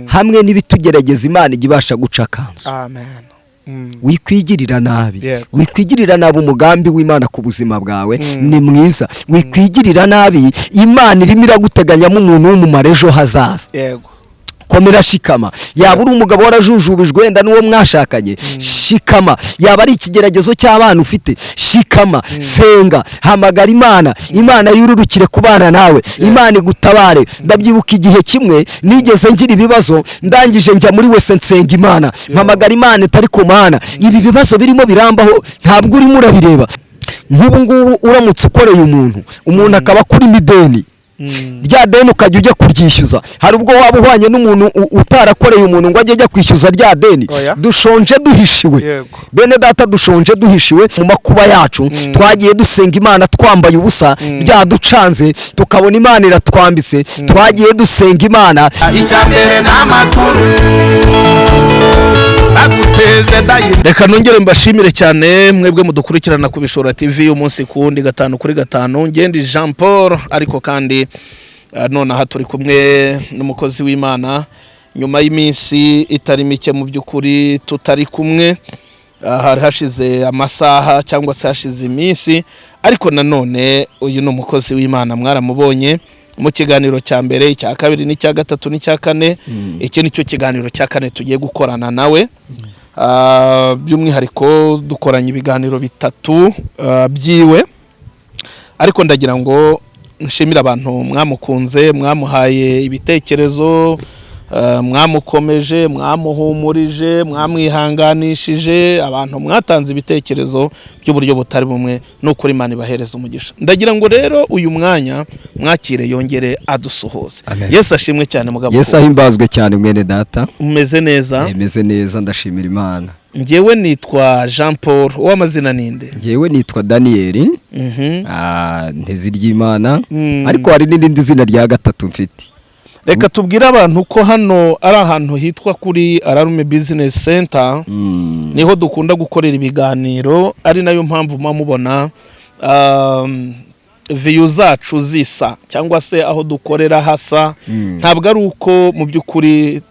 Hamwe n'ibitugerageza, Imana ijya ibasha guca akanzu. Amen. Wikwigirira nabi. Wikwigirira nabi. Umugambi w'Imana ku buzima bwawe ni mwiza. Wikwigirira nabi, Imana irimo iraguteganyamo umuntu w'umumaro ejo hazaza. Komera, shikama. Yaba uri umugabo warajujubijwe wenda n'uwo mwashakanye, shikama. Yaba ari ikigeragezo cy'abana ufite, shikama, senga, hamagara Imana, Imana yururukire kubana nawe, Imana igutabare. Ndabyibuka igihe kimwe nigeze ngira ibibazo, ndangije njya muri wese nsenga Imana, mpamagara Imana itari ku Mana. Ibi bibazo birimo birambaho, ntabwo urimo urabireba. Nk'ubu ngubu uramutse ukoreye umuntu, umuntu akaba akurimo ideni, rya deni ukajya ujya kuryishyuza, hari ubwo waba uhwanye n'umuntu utarakoreye umuntu ngo ajye ajya kwishyuza rya deni? Oya. Dushonje duhishiwe. Bene data, dushonje duhishiwe. Mu makuba yacu twagiye dusenga Imana twambaye ubusa, byaducanze, tukabona Imana iratwambitse. Twagiye dusenga Imana. Icya mbere ni amakuru baguteze dayi. Reka nongere mbashimire cyane mwebwe mudukurikirana ku Bishora TV umunsi ku wundi, gatanu kuri gatanu. Ngendi Jean Paul, ariko kandi nonaha turi kumwe n'umukozi w'Imana nyuma y'iminsi itari mike mu by'ukuri tutari kumwe. Hari hashize amasaha cyangwa se hashize iminsi, ariko nanone uyu ni umukozi w'Imana mwaramubonye mu kiganiro cya mbere, icya kabiri n'icya gatatu n'icya kane. Iki ni cyo kiganiro cya kane tugiye gukorana nawe. By'umwihariko dukoranye ibiganiro bitatu byiwe, ariko ndagira ngo nshimire abantu mwamukunze, mwamuhaye ibitekerezo, mwamukomeje, mwamuhumurije, mwamwihanganishije. Abantu mwatanze ibitekerezo by'uburyo butari bumwe, n'ukuri Imana ibahereza umugisha. Ndagira ngo rero uyu mwanya mwakire yongere adusuhuze. Amen. Yesu ashimwe cyane, mugabo. Yesu ahimbazwe cyane, mwene data. Umeze neza? Meze neza, ndashimira Imana. Njyewe nitwa Jean Paul, uw'amazina ninde? Ngewe nitwa Daniyeli Nteziryimana, ariko hari n'irindi zina rya gatatu mfite. Reka tubwire abantu ko hano ari ahantu hitwa kuri Ararume Business Center. Niho dukunda gukorera ibiganiro, ari nayo mpamvu muba mubona view zacu zisa cyangwa se aho dukorera hasa. Ntabwo ari uko mu by'ukuri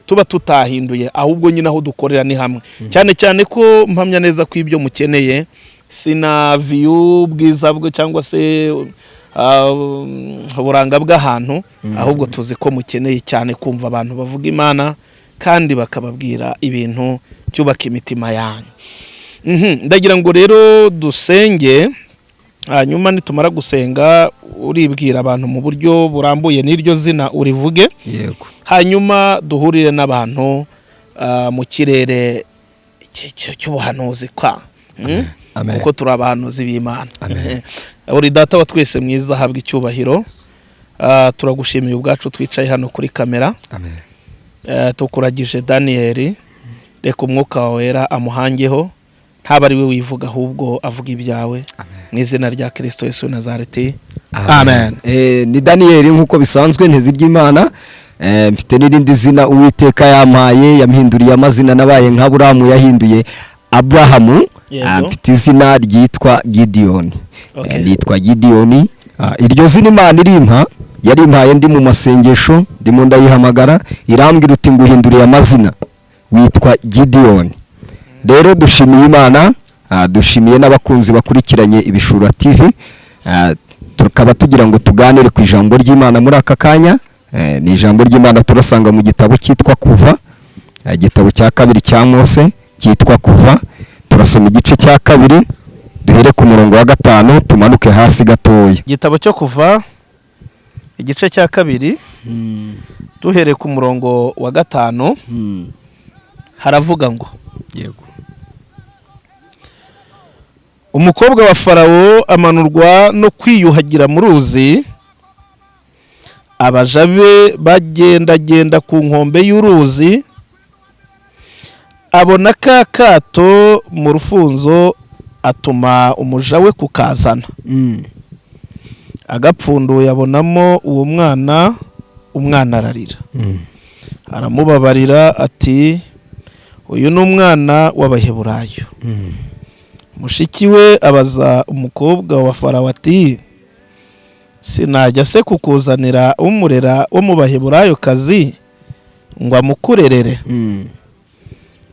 tuba tutahinduye, ahubwo nyine aho dukorera ni hamwe, cyane cyane ko mpamya neza ko ibyo mukeneye sina view, bwiza bwe cyangwa se uburanga bw'ahantu, ahubwo tuzi ko mukeneye cyane kumva abantu bavuga Imana kandi bakababwira ibintu byubaka imitima yanyu. Ndagira ngo rero dusenge, hanyuma nitumara gusenga uribwira abantu mu buryo burambuye n'iryo zina urivuge. Yego. Hanyuma duhurire n'abantu mu kirere cy'ubuhanuzi kwa Amen. Kuko turi abahanuzi b'Imana. Amen. Uri Data wa twese mwiza, ahabwa icyubahiro. Turagushimiye ubwacu twicaye hano kuri kamera. Amen. Tukuragije Daniyeli, reka Umwuka wawe Wera amuhangeho, ntaba ari we wivuga ahubwo avuga ibyawe, mu izina rya Kirisito Yesu Nazareti, amen. Ni Daniyeli nk'uko bisanzwe, Nteziryimana. Mfite n'irindi zina Uwiteka yampaye, yampinduriye amazina, nabaye nka Buramu yahinduye Aburahamu. Mfite izina ryitwa Gidiyoni. Nitwa Gidiyoni. Iryo zina Imana irimpa, yarimpaye ndi mu masengesho, ndimo ndayihamagara, irambwira uti: "Nguhinduriye amazina, witwa Gidiyoni." Rero dushimiye Imana, dushimiye n'abakunzi bakurikiranye Ibishura TV. Tukaba tugira ngo tuganire ku ijambo ry'Imana muri aka kanya. Ni ijambo ry'Imana turasanga mu gitabo cyitwa Kuva, igitabo cya kabiri cya Mose cyitwa Kuva. Turasoma igice cya kabiri, duhere ku murongo wa 5 tumanuke hasi gatoya. Igitabo cyo Kuva, igice cya kabiri, duhereye ku murongo wa 5, haravuga ngo: Yego. Umukobwa wa Farawo amanurwa no kwiyuhagira mu ruzi, abaja be bagendagenda ku nkombe y'uruzi, abona ka kato mu rufunzo, atuma umuja we kukazana. Agapfunduye abonamo uwo mwana, umwana ararira. Aramubabarira ati: "Uyu ni umwana w'Abaheburayo." Mushiki we abaza umukobwa wa Farawo ati: "Sinajya se kukuzanira umurera wo mu Baheburayo kazi?" Ngo amukurerere.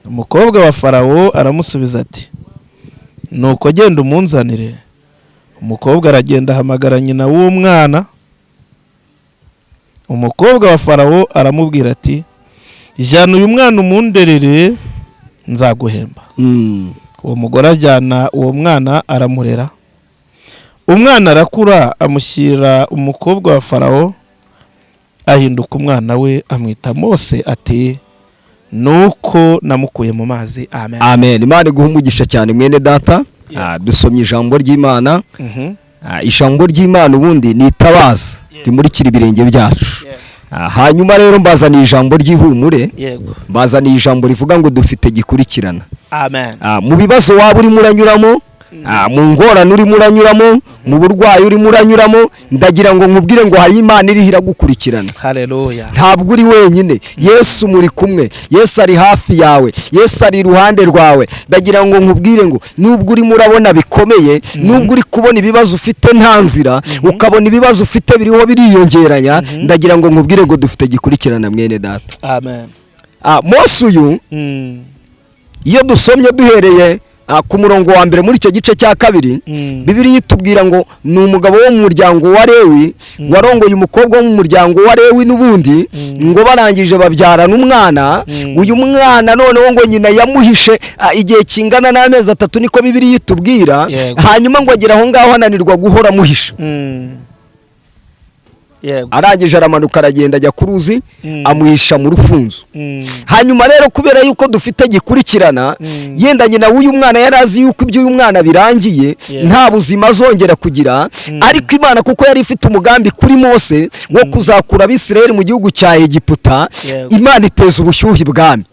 Umukobwa wa Farawo aramusubiza ati: "Nuko genda umunzanire." Umukobwa aragenda, ahamagara nyina w'uwo mwana. Umukobwa wa Farawo aramubwira ati: "Jyana uyu mwana umunderere, nzaguhemba." Uwo mugore ajyana uwo mwana, aramurera. Umwana arakura, amushyira umukobwa wa Farawo, ahinduka umwana we, amwita Mose, ati: "Nuko namukuye mu mazi." Amen. Amen. Imana iguha umugisha cyane, mwene data. Dusomye ijambo ry'Imana. Ijambo ry'Imana ubundi ni itabaza rimurikira ibirenge byacu. Hanyuma rero mbazaniye ijambo ry'ihumure. Mbazaniye ijambo rivuga ngo dufite gikurikirana. Amen. Mu bibazo waba urimo uranyuramo, mu ngorane urimo uranyuramo, mu burwayi urimo uranyuramo, ndagira ngo nkubwire ngo hari Imana iriho iragukurikirana. Haleluya. Ntabwo uri wenyine, Yesu muri kumwe, Yesu ari hafi yawe, Yesu ari iruhande rwawe. Ndagira ngo nkubwire ngo nubwo urimo urabona bikomeye, nubwo uri kubona ibibazo ufite nta nzira, ukabona ibibazo ufite biriho biriyongeranya, ndagira ngo nkubwire ngo dufite gikurikirana, mwene data. Amen. Mose uyu, iyo dusomye duhereye ku murongo wa mbere muri icyo gice cya kabiri, Bibiliya itubwira ngo ni umugabo wo mu muryango wa Lewi warongoye umukobwa wo mu muryango wa Lewi n'ubundi, ngo barangije babyarana umwana. Uyu mwana noneho ngo nyina yamuhishe igihe kingana n'amezi 3, niko Bibiliya itubwira. Hanyuma ngo agera aho ngaho ananirwa guhora amuhisha. Arangije aramanuka, aragenda, ajya ku ruzi, amuhisha mu rufunzo. Hanyuma rero kubera yuko dufite gikurikirana, yenda nyina w'uyu mwana yari azi yuko iby'uyu mwana birangiye, nta buzima azongera kugira. Ariko Imana, kuko yari ifite umugambi kuri Mose wo kuzakura Abisirayeli mu gihugu cya Egiputa, Imana iteza ubushyuhe ibwami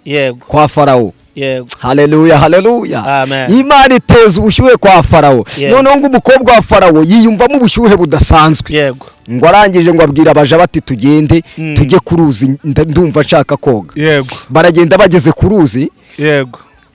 kwa Farawo. Haleluya, haleluya. Amen. Imana iteza ubushyuhe kwa Farawo. Noneho ngo umukobwa wa Farawo yiyumvamo ubushyuhe budasanzwe. Ngo arangije ngo abwira abaja bati: "Tugende, tujye ku ruzi, ndumva nshaka koga." Baragenda, bageze ku ruzi,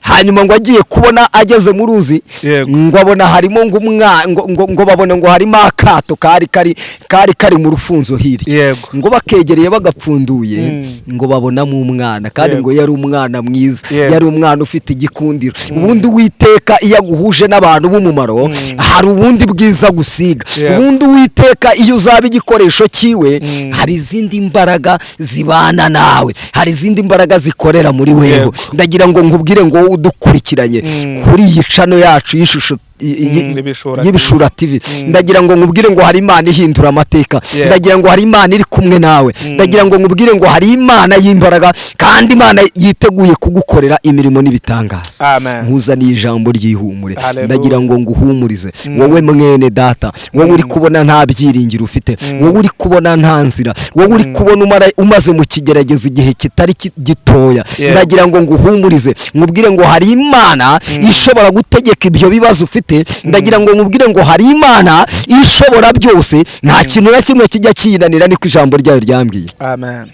hanyuma ngo agiye kubona ageze mu ruzi, ngo abona harimo ngo umwa ngo babone ngo harimo akato kari mu rufunzo hirya. Ngo bakegereye, bagapfunduye, ngo babonamo umwana kandi ngo yari umwana mwiza, yari umwana ufite igikundiro. Ubundi Uwiteka iyo aguhuje n'abantu b'umumaro, hari ubundi bwiza gusiga. Ubundi Uwiteka iyo uzaba igikoresho cyiwe, hari izindi mbaraga zibana nawe, hari izindi mbaraga zikorera muri wewe. Ndagira ngo nkubwire ngo wowe udukurikiranye kuri iyi channel yacu y'ishusho Y'Ibishura. y'Ibishura TV, ndagira ngo nkubwire ngo hari Imana ihindura amateka. Ndagira ngo hari Imana iri kumwe nawe. Ndagira ngo nkubwire ngo hari Imana y'imbaraga, kandi Imana yiteguye kugukorera imirimo n'ibitangaza. Amen. Nkuzaniye ijambo ry'ihumure. Hallelujah. Ndagira ngo nguhumurize, wowe mwene data, wowe uri kubona nta byiringiro ufite, wowe uri kubona nta nzira, wowe uri kubona umaze mu kigerageza igihe kitari gitoya. Ndagira ngo nguhumurize, nkubwire ngo hari Imana ishobora gutegeka ibyo bibazo ufite. Ndagira ngo nkubwire ngo hari Imana ishobora byose, nta kintu na kimwe kijya kiyinanira, niko ijambo ryayo ryambwiye. Amen.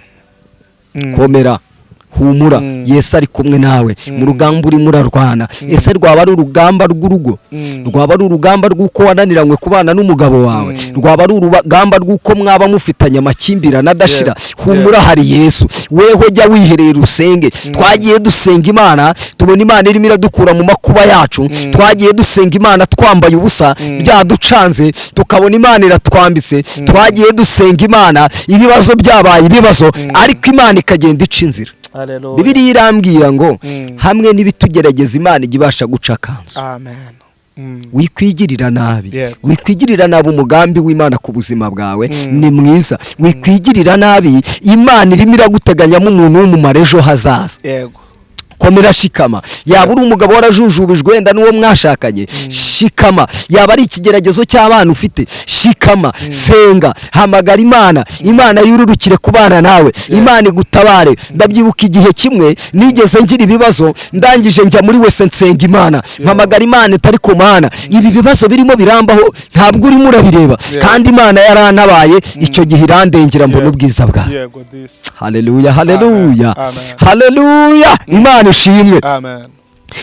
Komera, humura, Yesu ari kumwe nawe mu rugamba urimo urarwana. Ese rwaba ari urugamba rw'urugo, rwaba ari urugamba rw'uko wananiranywe kubana n'umugabo wawe, rwaba ari urugamba rw'uko mwaba mufitanye amakimbirane adashira, humura, hari Yesu. Weho jya wiherera usenge. Twagiye dusenga Imana, tubona Imana irimo iradukura mu makuba yacu. Twagiye dusenga Imana twambaye ubusa, byaducanze, tukabona Imana iratwambitse. Twagiye dusenga Imana ibibazo byabaye ibibazo, ariko Imana ikagenda ica inzira. Hallelujah. Bibiliya irambwira ngo hamwe n'ibitugerageza, Imana ijya ibasha guca akanzu. Amen. Wikwigirira nabi. Wikwigirira nabi umugambi w'Imana ku buzima bwawe, ni mwiza. Wikwigirira nabi, Imana irimo iraguteganyamo umuntu w'umumaro ejo hazaza. Komera, shikama. Yaba uri umugabo warajujubijwe wenda n'uwo mwashakanye, shikama. Yaba ari ikigeragezo cy'abana ufite, shikama, senga, hamagara Imana, Imana yururukire kubana nawe, Imana igutabare. Ndabyibuka igihe kimwe nigeze ngira ibibazo, ndangije njya muri wese, nsenga Imana, mpamagara Imana itari ku Mana, ibi bibazo birimo birambaho ntabwo urimo urabireba? Kandi Imana yarantabaye icyo gihe, irandengera, mbona ubwiza bwawe. Yego disi. Haleluya, haleluya. Amen. Haleluya, Imana ishimwe. Amen.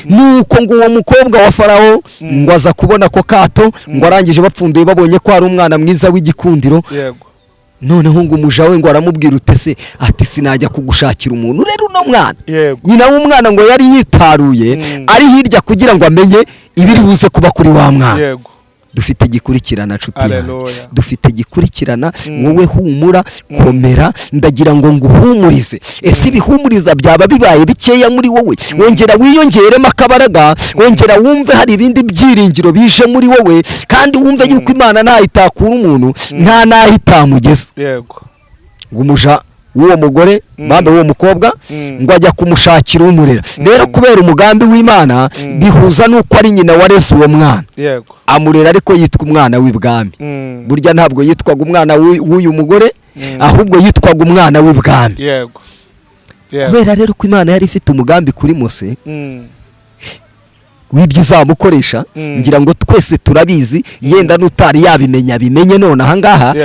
Nuko ngo uwo mukobwa wa Farawo ngo aza kubona ako kato, ngo arangije bapfunduye babonye ko ari umwana mwiza w'igikundiro. Noneho ngo umuja we ngo aramubwira utese ati sinajya kugushakira umuntu rero uno mwana. Nyina w'umwana ngo yari yitaruye ari hirya kugira ngo amenye ibiri buze kuba kuri wa mwana. Dufite gikurikirana nshuti yanjye, dufite gikurikirana. Wowe humura, komera, ndagira ngo nguhumurize. Ese ibihumuriza byaba bibaye bikeya muri wowe? Wongera wiyongeremo akabaraga, wongera wumve hari ibindi byiringiro bije muri wowe, kandi wumve yuko Imana ntaho itakura umuntu, nta naho itamugeza. Ngo umuja w'uwo mugore bambe w'uwo mukobwa ngo ajya kumushakira umurera. Rero kubera umugambi w'Imana bihuza nuko ari nyina wareze uwo mwana, amurera ariko yitwa umwana w'ibwami. Burya ntabwo yitwaga umwana w'uyu mugore, ahubwo yitwaga umwana w'ibwami. Kubera rero ko Imana yari ifite umugambi kuri Mose w'ibyo izamukoresha, ngira ngo twese turabizi, yenda n'utari yabimenya bimenye none aha ngaha.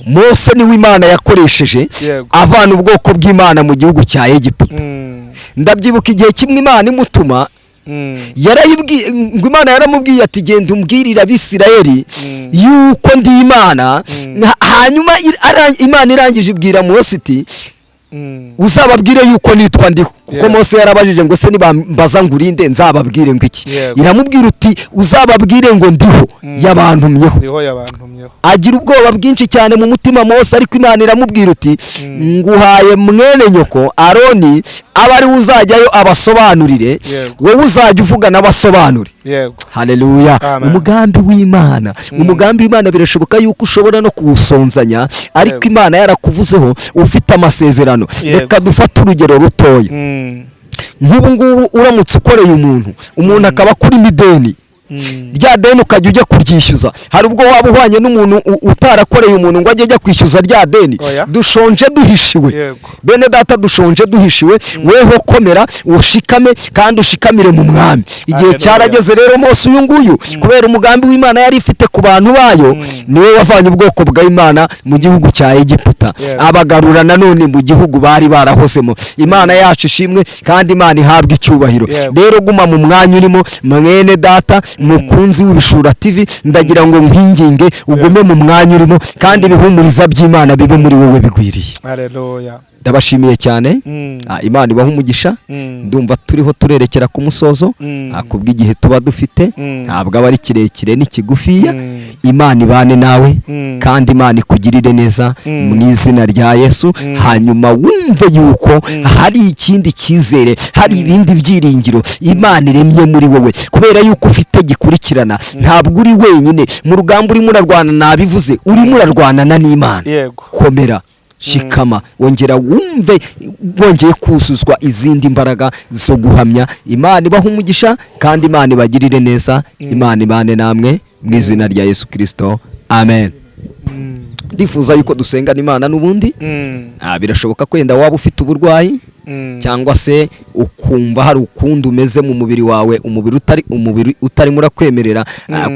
Mose niwe Imana yakoresheje avana ubwoko bw'Imana mu gihugu cya Egiputa. Ndabyibuka igihe kimwe Imana imutuma, yarayibwiye ngo Imana yaramubwiye ati genda umbwirira Abisirayeli yuko ndi Imana. Hanyuma Imana irangije ibwira Mose iti uzababwire yuko nitwa ndiho, kuko Mose yarabajije ngo se nibambaza ngo urinde nzababwire ngo iki? Iramubwira uti uzababwire ngo ndiho yabantumyeho. Agira ubwoba bwinshi cyane mu mutima Mose, ariko Imana iramubwira uti nguhaye mwene nyoko Aroni aba ari uzajyayo abasobanurire, wowe uzajya uvuga n'abasobanure. Haleluya. Umugambi w'Imana, umugambi w'Imana birashoboka yuko ushobora no kuwusonzanya, ariko Imana yarakuvuzeho ufite amasezerano. Reka dufate urugero rutoya. Nk'ubu ngubu uramutse ukoreye umuntu akaba kuri mideni, rya deni ukajya ujya kuryishyuza, hari ubwo waba uhwanye n'umuntu utarakoreye umuntu ngo ajye ajya kwishyuza rya deni. Dushonje duhishiwe bene data, dushonje duhishiwe. Weho komera ushikame kandi ushikamire mu mwami. Igihe cyarageze rero Mose uyu nguyu kubera umugambi w'Imana yari ifite ku bantu bayo, niwe wavanye ubwoko bw'Imana mu gihugu cya Egiputa, abagarura nanone mu gihugu bari barahozemo. Imana yacu ishimwe kandi Imana ihabwe icyubahiro. Rero guma mu mwanya urimo mwene data mukunzi w'Ibishura TV, ndagira ngo nkwinginge ugume mu mwanya urimo kandi ibihumuriza by'Imana bibe muri wowe bigwiriye. Haleluya. Ndabashimiye cyane. Imana ibahe umugisha. Ndumva turiho turerekera ku musozo, kubw'igihe tuba dufite ntabwo aba ari kirekire n'ikigufiya. Imana ibane nawe kandi Imana ikugirire neza mu izina rya Yesu. Hanyuma wumve yuko hari ikindi cyizere, hari ibindi byiringiro Imana iremye muri wowe, kubera yuko ufite gikurikirana. Ntabwo uri wenyine mu rugamba urimo urarwana, nabivuze, urimo urarwanana n'Imana. Komera, shikama, wongera wumve wongeye kusuzwa izindi mbaraga zo guhamya. Imana ibahe umugisha kandi Imana ibagirire neza. Imana ibane namwe mu izina rya Yesu Kristo, amen. Ndifuza yuko dusengana Imana n'ubundi. Birashoboka ko wenda waba ufite uburwayi cyangwa se ukumva hari ukundi umeze mu mubiri wawe, umubiri utarimo urakwemerera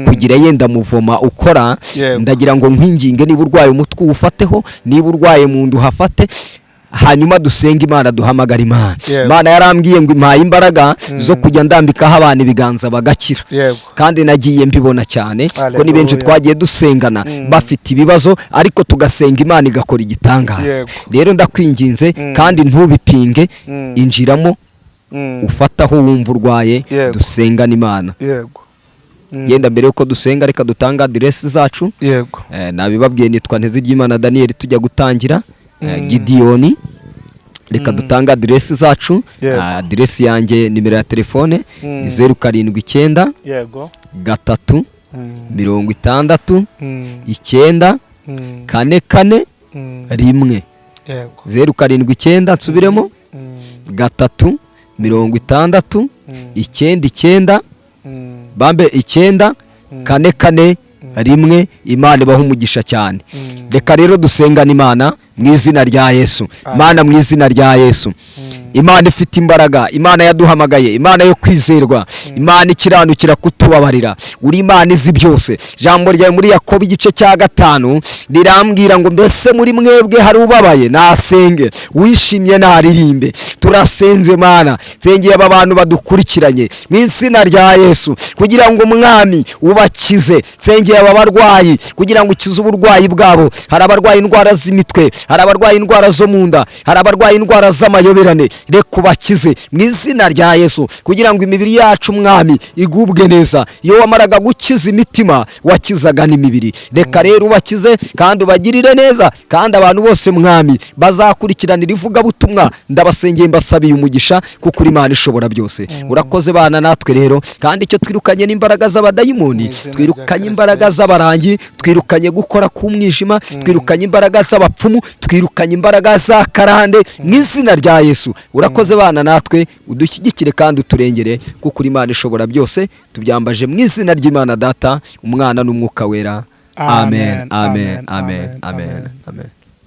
kugira yenda muvoma ukora. Ndagira ngo nkwinginge, niba urwaye umutwe uwufateho, niba urwaye mu nda uhafate, hanyuma dusenge Imana, duhamagara Imana. Imana yarambwiye ngo impaye imbaraga zo kujya ndambikaho abantu ibiganza bagakira, kandi nagiye mbibona cyane ko ni benshi twagiye dusengana bafite ibibazo, ariko tugasenga Imana igakora igitangaza. Rero ndakwinginze kandi ntubipinge, injiramo ufataho wumva urwaye, dusengana Imana. Yenda mbere yuko dusenga reka dutanga aderesi zacu. Nabibabwiye, nitwa Nteziryaimana Daniel, tujya gutangira Gidiyoni. Reka dutanga aderesi zacu. Aderesi yanjye, nimero ya telefone ni 079 3 60 9 4 4 1. 079 nsubiremo 3 60 9 9 bambe 9 4 4 1. Imana ibahe umugisha cyane. Reka rero dusengane Imana mu izina rya Yesu. Imana mu izina rya Yesu, Imana ifite imbaraga, Imana yaduhamagaye, Imana yo kwizerwa, Imana ikiranukira kutubabarira, uri Imana izi byose. Jambo ryawe muri Yakobo igice cya 5 rirambwira ngo mbese muri mwebwe hari ubabaye nasenge, wishimye naririmbe. Turasenze Mana, nsengeye aba bantu badukurikiranye mu izina rya Yesu kugira ngo Umwami ubakize. Nsengeye aba barwayi kugira ngo ukize uburwayi bwabo. Hari abarwaye indwara z'imitwe, hari abarwaye indwara zo mu nda, hari abarwaye indwara z'amayoberane. Reka ubakize mu izina rya Yesu kugira ngo imibiri yacu, Mwami, igubwe neza. Iyo wamaraga gukiza imitima, wakizaga n'imibiri. Reka rero ubakize kandi ubagirire neza. Kandi abantu bose, Mwami, bazakurikiranira ivugabutumwa, ndabasengeye, mbasabiye umugisha, kuko uri Imana ishobora byose. Urakoze, bana natwe rero. Kandi icyo twirukanye n'imbaraga z'abadayimoni, Mu izina rya twirukanye Kristo imbaraga Yesu. z'abarangi, twirukanye gukora k'umwijima, twirukanye imbaraga z'abapfumu, twirukanye imbaraga za karande mu izina rya Yesu. Urakoze, bana natwe, udushyigikire kandi uturengere, kuko uri Imana ishobora byose. Tubyambaje mu izina ry'Imana Data, Umwana n'Umwuka Wera. Amen, amen, amen, amen, amen.